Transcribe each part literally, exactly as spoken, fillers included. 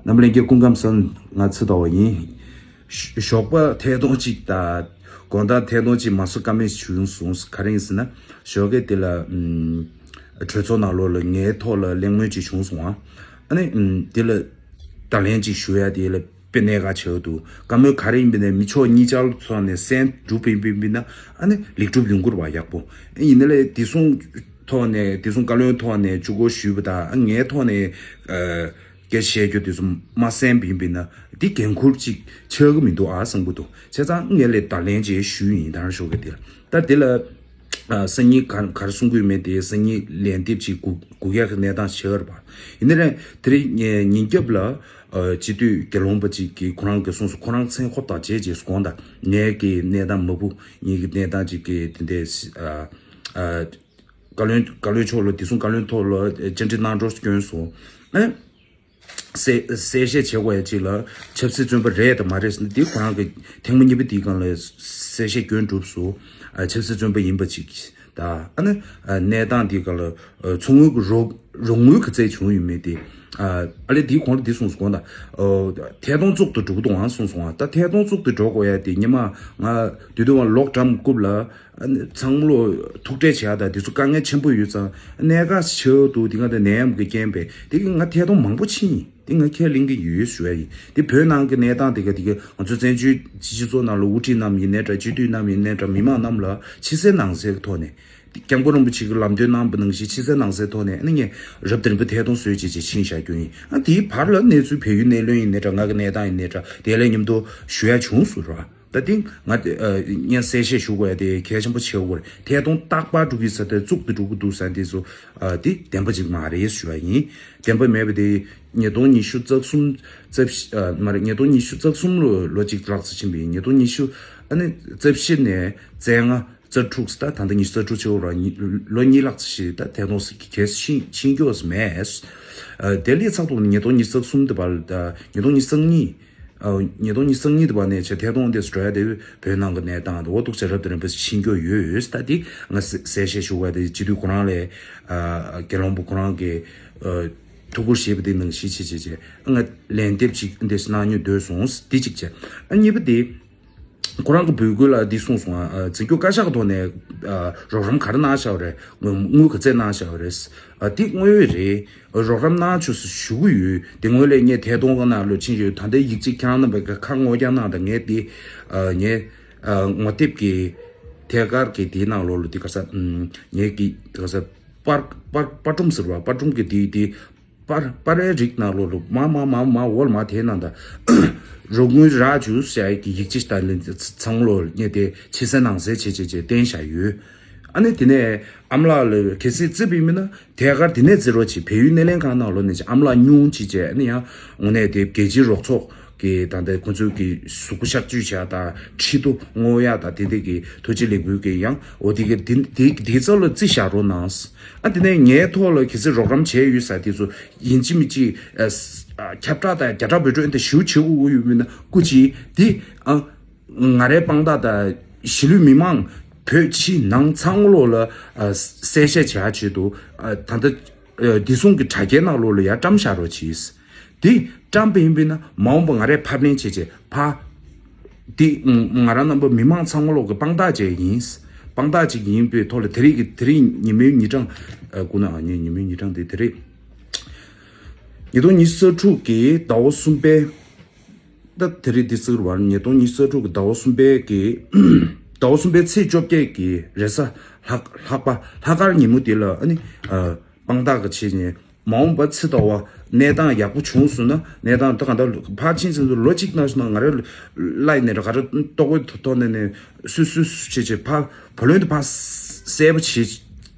རྣམ་པ་ལྷན་རྒྱས་སྐུ་ཁམས་བཟང་། ང་ཚེ་ཟླ་བ་ཡིན། ཞོགས་པ་ཐད་གཏོང་གཅིག་དང་དགོང་དག་ཐད་གཏོང་གཅིག་མ་བཟོ་ཀ་མེད་བྱུང་སོང་། ག་རེ་ཡིན་ཟེར་ན། ཞོགས་ཀས་དེ་ལ་གྲོས་ཚོགས་ནང་ལོགས་ལ་ངའི་ཐོག་ལ་གླེང་མོལ་གཅིག་བྱུང་སོང་ཨ། ཨ་ནི་དེ་ལ་བརྡ་ལན་གཅིག་ཞུ་ཡ་དེ་ལ་དཔེ་གནད་འགག་ཆེ་བ་འདུག་བཀའ་མོལ་ག་རེ་ཡིན་པ་ནས་མི་ཕྱོགས་གཉིས་ཆར་ཐོག་ནས་གསན་གྲུབ་ཡིན་པ་ཡིན་ན་ཨ་ནི་ལེགས་གྲུབ་ཡོང་གི་རེད་བ། ཡག་པོ་ཡིན་ན་ལས་དེ་སོང་ཐོག་ནས་དེ་སོང་བཀའ་བློན་ཐོག་ནས་བཅུ་སྐོར་ཞུས་པ་དང་ཨ་ངའི་ཐོག་ནས་སྐད་བཤད་རྒྱུ་དེ་ཚོ་མ་གསན་པ་ཡིན་པ་ཡིན་ན་དེ་འགན་འཁུར་ཅིག་ཆགས་ཀྱི་མི་འདུག་ཨ་བསམ་གྱི་འདུག་བྱས་ཙང་ངས་ལས་བརྡ་ལན་ཅིག་ཞུས་ཡིན། ད་རང་ཞོགས་ཀས་དེ་ལ་ད་དེ་ལ། ཨ། སང་ཉིན་ག་ག་རེ་གསུང་གི་ཡོད་མེད་དེ་སང་ཉིན་ལན་འདེབས་ཅིག་སྒུག་སྒུག་ཡག་གི་གནས་སྟངས་ཆགས་ཀྱི་རེད་པ། ཡིན་ན་རེད་དེ་རིང་ཉིན་རྒྱབ་ལ་ཨ། སྤྱི་འཐུས་དགེ་སློང་པ་ཅིག་གིས་ཁོ་རང་གིས་གསུངས་སོང་། ཁོ་རང་མཚན་ཧོབ་ཐག་བཅད་རྗེས་སུ་དགོངས་དག་ངའི་གི་གནས་སྟངས་མ་བུ་ངའི་གི་གནས་སྟངས་ཅིག་གི་དེ་འདྲས་ཨ། ཨ། བཀའ་བློན་བཀའ་བློན་མཆོག་ལ་དེ་སོང་བཀའ་བློན་ཐོག་ལ་བཅར་འདྲི་གནང་འགྲོ་སྐྱོན་སོང་། ཨ། གསལ་གསལ་བཤད་བྱེད་དགོས་ཡ་ཅིག་ལ་ཆབ་སྲིད་བཙོན་པ་རེད་དང་མ་རེད་ཟེར་ན་འདི་ཁོ་རང་གི་ཐེངས་མ་གཉིས་པ་འདིའི་སྒང་ལ་གསལ་བཤད་སྐྱོན་གྲུབ་སོང་། ཨ། ཆབ་སྲིད་བཙོན་པ་ཡིན་པ་ཅིག་ད་ཨ་ནི་ཨ། གནས་སྟངས་འདིའི་སྒང་ལ་ཨ། ཚོགས་དངུལ་གྱི་རོགས་རོགས་དངུལ་ག་ཚད་བྱུང་ཡོད་མེད་དེ། ཨ། ཨ་ལས་འདིའི་གོང་ལ་འདི་གསུངས་སོང་། གོང་ད་ཨ། ཐད་གཏོང་བཙུགས་ཏེ་འགྲོ་གི་འདུག་ཨང་གསུངས་སོང་ཨ། ད་ཐད་གཏོང་བཙུགས་ཏེ་འགྲོ་དགོས་ཡ་དེ་སྔོན་མ་ང་དུས་དུས་བ་ལོག་འགྲམ་རྐུབ་ལ། ཨ་ནི་ཚང་མ་ལོ་ཐུག་འཕྲད་བྱེད་ཡག་དང་དེ་ཚོ་དཀའ་ངལ་ཆེན་པོ་ཡོད་ཙང་གནད་འགག་ཆེ་བོ་འདུག་དེ་སྔ་དེ་ནད་ཡམས་ཀྱི་རྐྱེན་པས་དེ་གི་ང་ཐད་གཏོང་མང་པོ་ཕྱིན་ཡིན། དེ་ང་ཁས་ལེན་གི་ཡོད་ཞུ་ཡ་ཡིན། དེ་བོད་ནང་གི་གནས་སྟངས་དེ་ག་དེ་ག་ང་ཚོ་བཙན་བྱོལ་སྤྱི་ཚོགས་ནང་ལ་དབུ་ཁྲིད་རྣམས་ཡིན་ནའི་འདྲ། སྤྱི་འཐུས་རྣམས་ཡིན་ནའི་འདྲ། མི་མང་རྣམས་ལ་ཕྱི་གསལ་ནང་གསལ་གི་ཐོག་ནས་དེ་སྐྱབས་མགོན་རིན་པོ་ཆེ་གི་ལམ་སྟོན་གནང་བ་ནང་བཞིན་ཕྱི་གསལ་ནང་གསལ་ཐོག་ནས་ཨ་ནི་ངས་རབ་དང་རིམ་པ་ཐད་གཏོང་བཟོས་བྱས་བྱས་ཕྱིན་བཞག་རྒྱུ་ཡིན། ཨ་དེའི་བར་ལ་གནས་ཚུལ་བལ་ཡུལ་གནས་ལུགས་ཡིན་ནའི་འདྲ། ང་གི་གནས་སྟངས་ཡིན་ནའི་འདྲ། དེ་ལས་མཉམ་དུ་ཞུ་ཡ་བྱུང་སོང་ར། ད་ཐེངས་ང་དེ་ཨ། ངས་གསལ་བཤད་ཞུ་དགོས་ཡ་དེ་གལ་ཆེན་པོ་ཆེ་བོ་རེད། ཐད་གཏོང་རྟག་པར་འགྲོ་གི་ས་དེ་བཙུགས་ཏེ་འགྲོ་གི་འདུག་ས་དེ་ཚོ་ཨ། དེ་བདེན་པ་ཅིག་མ་རེད་ཞུ་བ་ཡིན། བདེན་པ་མེད་པ་དེ་ཉིས་སྟོང་ཉི་ཤུ་རྩ་གསུམ་རྩ་བཞི་ཨ། མ་རེད། ཉིས་སྟོང་ཉི་ཤུ་རྩ་གསུམ་ལོ་ལོ་གཅིག་ལྷག་ཙམ་ཕྱིན་པ་ཡིན། ཉིས་སྟོང་ཉི་ཤུ་ཨ་ནི་རྩ་བཞི་ནས་རྩ་ལྔ་རྩ་དྲུག་ད་ད་ལྟ་ཉི་ཤུ་རྩ་དྲུག་ཆེ་བོ་ར་ལོ་གཉིས་ལྷག་ཙམ་ཞིག་ད་ཐད་གཏོང་ཟེར་གྱི་གལ་སྲིད་ཕྱིན་ཕྱིན་རྒྱུ་མེད། ཨ། དེ་ལས་ཚགས་ཐུབ་ཉིས་སྟོང་ཉི་ཤུ་རྩ་གསུམ་དེ་བར་ད་ཉིས་སྟོང་ཉི་ཤུ་རྩ་གཉིས། ཨ། ཉིས་སྟོང་ཉི་ཤུ་རྩ་གཉིས་དེ་བར་ནས་བྱས་ཐད་གཏོང་དེ་འགྲོ་ཡ་དེ་བོད་ནང་གི་གནས་སྟངས་དེ་འོ་ཐུག་ཆ་རབ་དང་རིམ་པ་ཕྱིན་རྒྱུ་ཡོད། ད་དེ་ང་གསལ་བཤད་ཞུ་བ་དེ་སྤྱི་འཐུས་ཁོ་རང་ལས་ཨ། དགེ་སློང་པོ་ཁོ་རང་གི་ཨ། ཐུགས་ཁུར་བཞེས་པ་དེ་ནང་བཞིན་བྱེད་བྱེད་བྱེད་ང་ལན་འདེབས་ཅིག་འདེབས་གནང་ཉོ་འདོད་སོང་། དེ་གཅིག་བྱས། ཨ་གཉིས་པ་དེ། ཁོ་རང་གི་འབོད་སྐུལ་ལ་འདི་གསུངས་སོང་ཨ། འཛིན་སྐྱོང་བཀའ་ཤག་གི་ཐོག་ནས་ཨ། རོགས་རམ་ག་རེ་གནང་བཞག་པ་རེད། དངུལ་ག་ཚད་གནང་བཞག་པ་རེད། ཨ། འདི་དངོས་ཡོད་རེད། རོགས་རམ་གནང་ཆོག་ཟེར་ཞུ་གི་ཡོད། དེ་སྔོན་ལས་ངས་ཐད་གཏོང་གི་ནང་ལོགས་ཕྱིན་ཡོད། ད་ལྟའི་ཡིག་ཆ་ཁྱེད་རང་རྣམ་པས་ཁ་སྔོག་རྒྱག་གནང་དང་། ངས་འདི་ཨ། ངས་ཨ། ངོ་དེབ་ཀྱི་ཐད་ཀར་གྱི་དེའི་ནང་ལོགས་ལ་འདི་ག་ས་ཨམ། ངས་ཀྱི་ག་ས་པར་པར་པར་སྒྲོམ་ཟེར་བ། པར་སྒྲོམ་གྱི་དེ་དེ་པར་པར་རའི་རིགས་ནང་ལོགས་ལ་མ་མ་མ་མ་འོག་ལ་མ་དེའི་ནང་ད་རོགས་དངུལ་རག་བཅུག་ཟེར་ཡ་གི་ཡིག་ཆ་དང་ཚང་ལོ་ངས་དེ་ཕྱི་གསལ་ནང་གསལ་བྱས་བྱས་བྱས་བསྟན་བཞག་ཡོད། ཨ་ནི་དེ་ནས་ཨ་མ་ལགས་ལ་གལ་སྲིད་བརྩིས་པ་ཡིན་ན་ཐད་ཀར་དེ་ནས་བརྩི་རོགས་བྱེད། བལ་ཡུལ་སྣེ་ལེན་ཁང་ནང་ལོགས་ནས་ཨ་མ་ལགས་སྙུང་བྱས་བྱས། ཨ་ནི་ཡང་དངོས་གནས་དེ་རྒྱལ་སྤྱིའི་རོགས་ཚོགས་ཀྱི་ད་ལྟ་ཁོ་ཚོས་ཀྱི་གཟུགས་པོ་གཤག་བཅོས་བྱས་དང་། མཁྲིས་རྡོ་སྔོག་ཡག་དང་དེ་འདྲ་གི་ཐུགས་རྗེ་ལེགས་འབུལ་གྱི་ཡང་འོ་དེ་གི་དེ་དེ་དེ་ཚོ་ལ་བརྩི་བཞག་རོགས་གནང་། ཨ་དེ་ནས་ངའི་ཐོག་ལ་གལ་སྲིད་རོགས་རམ་བྱས་ཡོད་ས་དེ་ཚོ་ཡིན་གཅིག་མིན་གཅིག་ཨ། ཁྱབ་བསྒྲགས་དང་རྒྱ་ཕྲག་འབོད་སྒྲོག་དེ་ཞུ་བྱེད་དགོས་ཀྱི་ཡོད་མིན་ན་སྐུ་མཁྱེན། དེ་ཨ། ང་རའི་དཔང་རྟགས་དང་གཞིས་ལུས་མི་མང་བོད་ཕྱི་ནང་ཚང་མ་ལོག་ལ་ཨ། གསལ་བཤད་བྱ་ཆེད་དུ་ཨ། ད་ལྟ་ཨ། བདེ་སྲུང་གི་དྲ་རྒྱའི་ནང་ལོགས་ལ་ཡར་བཀྲམ་བཞག་རོགས་གྱིས། དེ་བཀྲམ་པ་ཡིན་པས་ན་མ་འོངས་པ་ང་རས་ཕབ་ལེན་བྱས་བྱས་ཕ། དེ་ང་རང་རྣམ་པ་མི་མང་ཚང་མ་ལོག་གི་དཔང་རྟགས་བཅས་ཡིན། དཔང་རྟགས་ཅིག་ཡིན་པའི་ཐོག་ལ་དེ་རིང་གི་དེ་རིང་ཉི་མའི་ཉིན་གྲངས་ཨ། སྐུ་ན་ཨ་ཉི་ཉི་མའི་ཉིན་གྲངས་དེ་དེ་རིང་ཉིས་སྟོང་ཉི་ཤུ་རྩ་དྲུག་གི་ཟླ་བ་གསུམ་པའི། ད་དེ་རིང་འདི་ཟེར་བར་ཉིས་སྟོང་ཉི་ཤུ་རྩ་དྲུག་གི་ཟླ་བ་གསུམ་པའི་གི་ཟླ་བ་གསུམ་པའི་ཚེས་བཅོ་བརྒྱད་ཀྱི་རེས་གཟའ་ལྷག་ལྷག་པ་ལྷག་དཀར་ཉིན་མོ་དེ་ལ་ཨ་ནི་ཨ། དཔང་རྟགས་ཀྱི་ཆེད་ནས་མ་འོངས་པ་ཚེ་ཐར་བ་གནས་སྟངས་ཡག་པོ་བྱུང་སོང་ན། གནས་སྟངས་ད་ག་འདྲ་ཕར་ཕྱིན་ཚུན་དུ་ལོ་གཅིག་ནང་བཞིན་ང་རང་ལ་ཡིན་ནའི་འདྲ། ག་རེ་ལྟོ་གོས་ཐོག་ནས་ནས་སུས་སུས་སུས་བྱེད་བྱེད་ཕར་བུ་ལོན་དུ་ཕར་གསལ་པོ་བྱེད་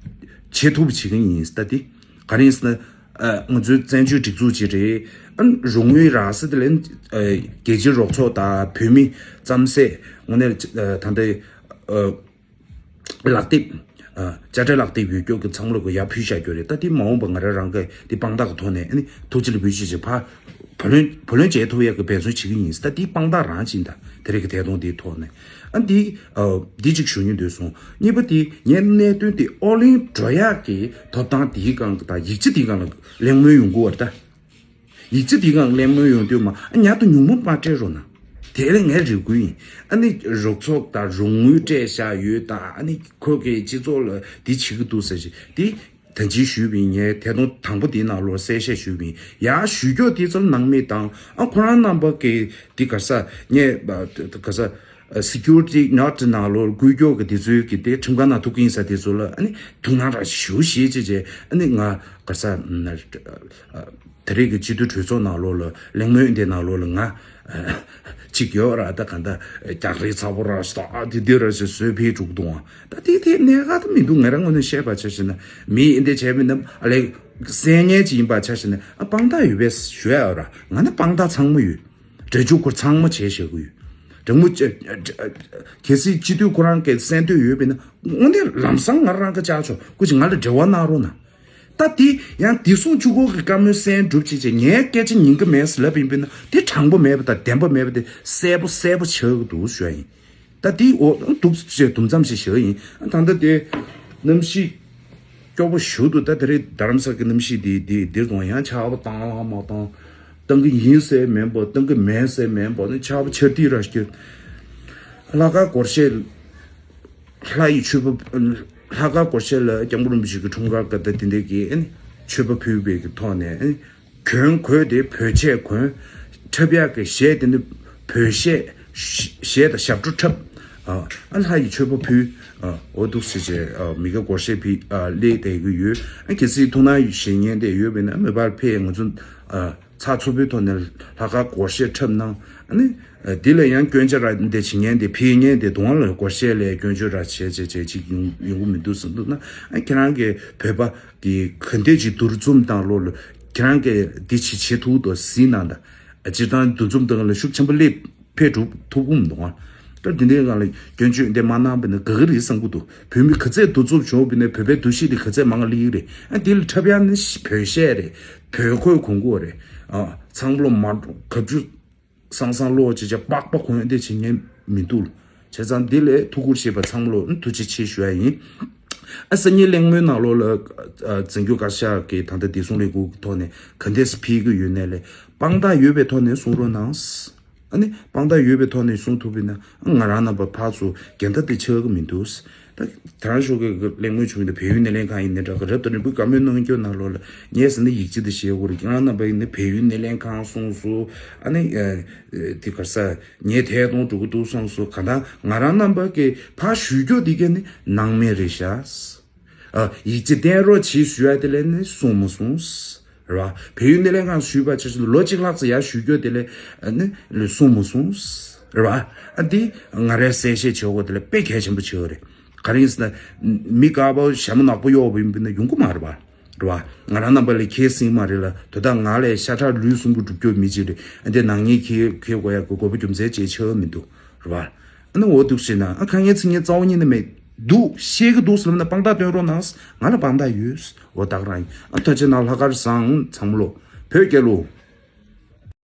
བྱེད་ཐུབ་པ་བྱེད་ཀྱི་ཡིན། ད་དེ་ག་རེ་ཡིན་ཟེར་ན། ཨ། ང་ཚོའི་བཙན་བྱོལ་སྒྲིག་འཛུགས་ཅིག་རེད། ཨ། རོགས་དངུལ་རག་ས་དེ་ལ་ཨ། རྒྱལ་སྤྱིའི་རོགས་ཚོགས་དང་བོད་མི་རྩམ་ཟས་དངོས་གནས་ཨ། ད་ལྟའི་ཨ། ལག་དེབ། ཨ། དཔྱ་ཁྲལ་ལག་དེབ་ཡོད་སྐྱོ་གི་ཚང་མ་ལོ་གི་ཡར་ཕུལ་བཞག་རྒྱུ་རེད། ད་དེ་མ་འོངས་པ་ང་རང་རང་གི་དེ་དཔང་རྟགས་ཀྱི་ཐོག་ནས་ཨ་ནི་ཐུགས་རྗེ་ལེགས་འབུལ་ཞུ་ཞེས་ཕར་བུ་ལོན་བུ་ལོན་འཇལ་ཐུབ་ཡག་གི་འབད་བརྩོན་བྱེད་ཀྱི་ཡིན། ད་དེ་དཔང་རྟགས་རང་ཅིག་ད་དེ་རིང་གི་ཐད་གཏོང་དེའི་ཐོག་ནས་ཨ་འདི་ཨ། འདི་གཅིག་ཞུ་སྙིང་འདོད་སོང་། གཉིས་པ་དེ་ངའི་གནད་དོན་དེ་ཨོ་གླིང་འགྲོ་ཡག་གི་ཐོབ་ཐང་དེའི་སྒང་དང་ཡིག་ཆ་དེའི་སྒང་ལ་གླེང་མོལ་ཡོང་གི་ཡོད་རེད་ད། ཡིག་ཆ་འདི་གང་གླེང་མོལ་ཡོང་དུས་མ་ཨ་ཉག་ཏུ་ཉུང་མ་མ་སྤྲད་རོགས་གནང་། དེ་ལས་ངས་རེ་སྐུལ་ཡིན། ཨ་ནི་རོགས་ཚོགས་དང་རོགས་དངུལ་སྤྲད་བཞག་ཡོད་དང་ཨ་ནི་ཁོ་གི་སྤྱི་ཚོགས་ལ་འདི་བྱེད་ཀྱི་འདུག་ཟེར་ཞིག་འདི། ད་ཅི་ཞུས་པ་ཡིན། ངས་ཐད་གཏོང་དང་པོ་དེའི་ནང་ལོགས་གསལ་བཤད་ཞུས་པ་ཡིན། ཡང་ཞུ་སྐྱོ་དེ་ཚོར་སྣང་མེད་དང་ཨ་ཁོ་རང་རྣམ་པ་གི་དེ་ག་ས་ངས་ག་ས་security note ནང་ལོགས་བཀོད་སྐྱོག་གི་དེ་ཚོའི་གི་དེ་ཁྲིམས་ཁང་ནང་ཐུག་གི་ཡིན་ས་དེ་ཚོ་ལ་ཨ་ནི་ཐུགས་སྣང་རང་ཞུ་ཞེས་བྱས་བྱས་ཨ་ནི་ང་ག་ས་ད་རེས་ཀྱི་སྤྱི་འཐུས་གྲོས་ཚོགས་ནང་ལོགས་ལ་གླེང་མོལ་འདི་ནང་ལོགས་ལ་ང་གཅིག་ཡོད་ར་ད་ག་ད་རྒྱག་རེས་ཚ་པོ་ར་ཞིག་ད་ཨ་དེ་དེ་ར་ཞིག་བཟོས་ཕེབས་འགྲོ་གི་འདུག་ཨ། ད་དེ་དེ་གནད་འགག་ད་མི་འདུག་ང་རང་ངོས་ནས་བཤད་པ་ཆ་བཞག་ན་མི་ཨེ་འདྲ་བྱས་མིན་ན་ཨ་ལས་གསན་མཁན་ཅིག་ཡིན་པ་ཆ་བཞག་ན་ཨ་དཔང་རྟགས་ཡོད་པས་ཞུ་ཡ་ཡོད་ར། ང་ནི་དཔང་རྟགས་ཚང་མ་ཡོད། སྒྲ་འཇུག་སྐོར་ཚང་མ་བྱས་བཞག་གི་ཡོད། དྲང་མོ་ཅ་གལ་སྲིད་སྤྱི་འཐུས་ཁོ་རང་གིས་གསན་འདོད་ཡོད་པས་ན་དངོས་གནས་ལམ་སང་ང་རང་གི་བཅར་ཆོག་སྐུ་མཁྱེན་ང་ལ་འབྲེལ་བ་གནང་རོགས་གནང་། ད་དེ་ཡང་དེ་སོང་ཆུ་ཁོག་གི་བཀའ་མོལ་གསན་སྒྲུབ་བྱེད་ཅེས་ངའི་སྐད་ཆ་ཉན་གི་མེད་ཟེར་ལབ་ཡིན་པས་ན་དེ་དྲང་པོ་མེད་པ་དང་བདེན་པ་མེད་པ་དེ་གསལ་པོ་གསལ་པོ་ཆགས་ཀྱི་འདུག་ཞུ་ཡ་ཡིན། ད་དེ་འོ་འདུག་ཅེས་དུམ་མཚམས་ཤིག་བཞག་ཡིན། ད་ལྟ་དེ་གནམ་གཤིས་སྐྱོ་པོ་ཞུ་འདུག་ད་དེ་རིང་རྡ་རམ་ས་གི་གནམ་གཤིས་དེ་དེ་འདིར་དང་ཡང་ཆར་པ་བཏང་ལ་མ་བཏང་བཏང་གི་ཡིན་ཟེར་མིན་པ་བཏང་གི་མེད་ཟེར་མིན་པ་ནི་ཆར་པ་ཆར་ཐིག་ར་ཞིག་ལྷག་དཀར་སྒོར་གཞས། ལྷ་ཡི་མཆོད་པ། ལྷག་དཀར་སྒོར་གཞས་ལ་སྐྱབས་མགོན་རིན་པོ་ཆེ་གི་འཁྲུངས་སྐར་སྐབས་དེ་འདྲ་གི་ཨ་ནི་མཆོད་པ་ཕུལ་བའི་གི་ཐོག་ནས་ཨ་ནི་གྱོན་གོས་དེ་བོད་ཆས་གྱོན། འཁྲབ་ཡག་གི་གཞས་དེ་ནི་བོད་གཞས། གཞས་དང་ཞབས་བྲོ་འཁྲབ། ཨ་ལྷ་ཡི་མཆོད་པ་ཕུལ། ཨ་འོ་འདུག་སེ་བྱས་ཨ་མི་དགའ་སྒོར་གཞས་ཕུལ་ཨ་སླེབས་བསྡད་ཀྱི་ཡོད། ཨ་གལ་སྲིད་ཐུགས་སྣང་བཞེས་མཁན་དེ་ཡོད་པས་ན་མེ་འབར་ཕེབས་ང་ཚོ་ཨ། ཚགས་ཚུད་པོའི་ཐོག་ནས་ལྷག་དཀར་སྒོར་གཞས་འཁྲབ་གནང་། ཨ་ནི། འདི་ལ་ཡང་སྐྱོན་ཆ་ར་འདི་བྱེད་མཁན་དེ་ཕེབས་མཁན་དེ་དུང་ལ་སྒོར་གཞས་ལས་སྐྱོན་བརྗོད་ར་བྱས་བྱས་བྱས་ཅིག་ཡོང་ཡོང་གི་མི་འདུག་བསམ་འདུག་ན། ཨ་ཁྱེད་རང་གིས་བོད་པ་གི་ག་འདྲས་ཅིག་འདུ་འཛོམས་དང་ལོ་ལ་ཁྱེད་རང་གིས་འདི་ཅིག་བྱེད་ཐུབ་འདུག་གཟིགས་གནང་དང་། སྤྱིར་བཏང་འདུ་འཛོམས་དང་ལ་ཤུགས་ཆེན་པོ་སླེབས་ཕེབས་གྲུབ་ཐུབ་ཀྱི་མི་འདུག་ཨ། ད་འདི་འདྲའི་སྒང་ལ་སྐྱོན་བརྗོད་འདི་མ་གནང་བས་ན་དགའ་གི་རེད་བསམ་གྱི་འདུག་བོད་མི་ག་ཚད་འདུ་འཛོམས་བྱུང་བས་ན་བོད་པའི་འདུ་ཤེས་འདི་ག་ཚད་མང་ག་སླེབས་ཀྱི་རེད། ཨ་འདི་ལ་འཁྲབ་ཡག་ནི་བོད་གཞས་རེད། བོད་གོས་གོན་དགོས་རེད། ཨ་ཚང་མ་ལོ་མ་གབ་ཅུ་སང་སང་ལོ་ཅི་བྱ་པག་པ་གོན་འདི་བྱེད་ཉན་མི་འདུག་བྱས་ཙང་འདི་ལས་ཐུགས་ཁུར་བཞེས་པ་ཚང་མ་ལོ་ཐུགས་རྗེ་ཆེ་ཞུ་ཡ་ཡིན། ཨ་སང་ཉིན་གླེང་མོལ་ནང་ལོགས་ལ་འཛིན་སྐྱོང་བཀའ་ཤག་གིས་ད་ལྟ་བདེ་སྲུང་ལས་ཁུངས་ཀྱི་ཐོག་ནས་ག་འདྲས་ཕུལ་གྱི་ཡོད་ནའི་ལས་དཔང་རྟགས་ཡོད་པའི་ཐོག་ནས་གསུང་རོགས་གནང་། ཨ་ནི་དཔང་རྟགས་ཡོད་པའི་ཐོག་ནས་གསུང་ཐུབ་པས་ན་ང་རང་རྣམ་པ་ཕར་ཚུར་འགལ་ཟླ་དེ་ཆགས་ཀྱི་མི་འདུག་ད་དེ་རང་ཤོག་གི་གླེང་མོལ་བྱུང་ཡོད་པའི་བལ་ཡུལ་སྣེ་ལེན་ཁང་ཡིན་ནའི་འདྲ་གི་རབ་ཏུ་རིམ་པའི་བཀའ་མོལ་གནང་སྐྱོར་ནང་ལོགས་ལ་ངས་ཟེར་ན་ཡིག་ཆ་དེ་བཞེས་དགོས་རེད། ཁྱེད་རང་རྣམ་པ་ཡིན་ན་བལ་ཡུལ་སྣེ་ལེན་ཁང་གསུངས་སོང་། ཨ་ནི་དེ་ག་ས་ངས་ཐད་གཏོང་འགྲོ་གི་འདུག་གསུངས་སོང་། གང་ལྟར་ང་རང་རྣམ་པ་གི་ཕར་ཞུ་སྐྱོར་དེ་ག་ནི་སྣང་མེད་རེད་ཤག་ཨ་ཡིག་ཆ་བསྟན་རོགས་བྱེད་ཞུ་ཡ་དེ་ལས་ནི་གསུང་མ་སོང་། རེད་བ། བལ་ཡུལ་སྣེ་ལེན་ཁང་ཞུས་པ་ཆ་ཆེ་ལོ་གཅིག་ལྷག་ཙམ་ཡར་ཞུ་རྒྱུ་དེ་ལས་ཨ་ནི་ལས་གསུང་མ་སོང་། རེད་བ། ཨ་འདི་ང་རའི་གསལ་བཤད་བྱེད་དགོས་དེ་ལས་དཔེ་གལ་ཆེན་པོ་ཆེ་བ་རེད། ག་རེ་ཡིན་ཟེར་ན། མི་དཀར་པོ་ཞྭ་མོ་ནག་པོ་གཡོགས་པ་ཡིན་པ་ན་ཡོང་གི་མ་རེད་བ། རེད་བ། ང་རང་རྣམ་པ་ལ་ཁྱད་སྲིད་མ་རེད་ལ་དོ་བདག་ང་ལས་ཤ་ཁྲག་ལུས་ཟུང་གི་སྒྲུབ་སྐྱོར་མི་གཅིག་རེད། ཨ་འདི་ནག་ཉེས་ཁྱེད་ཁྱེད་དགོས་ཡ་གི་དགོས་པ་རྒྱུ་མཚན་ཅིག་ཆགས་མི་འདུག་རེད་བ། ཨ་ནི་འོ་འདུག་ཟེར་ན་ཨ་ཁ་ངའི་ཚིག་ངའི་རྩ་བ་ཉིད་ནས་མེད་འདུག་ཤེས་ཀྱི་འདུག་ཟེར་ན་དཔང་རྟགས་སྟོན་རོགས་གནང་། ང་ལ་དཔང་རྟགས་ཡོད། འོ་ད་ག་རང་ཡིན། ཨ་ཐུགས་རྗེ་གནང་། ལྷག་དཀར་བཟང་། ཚང་མ་ལོ། བོད་རྒྱལ་ལོ།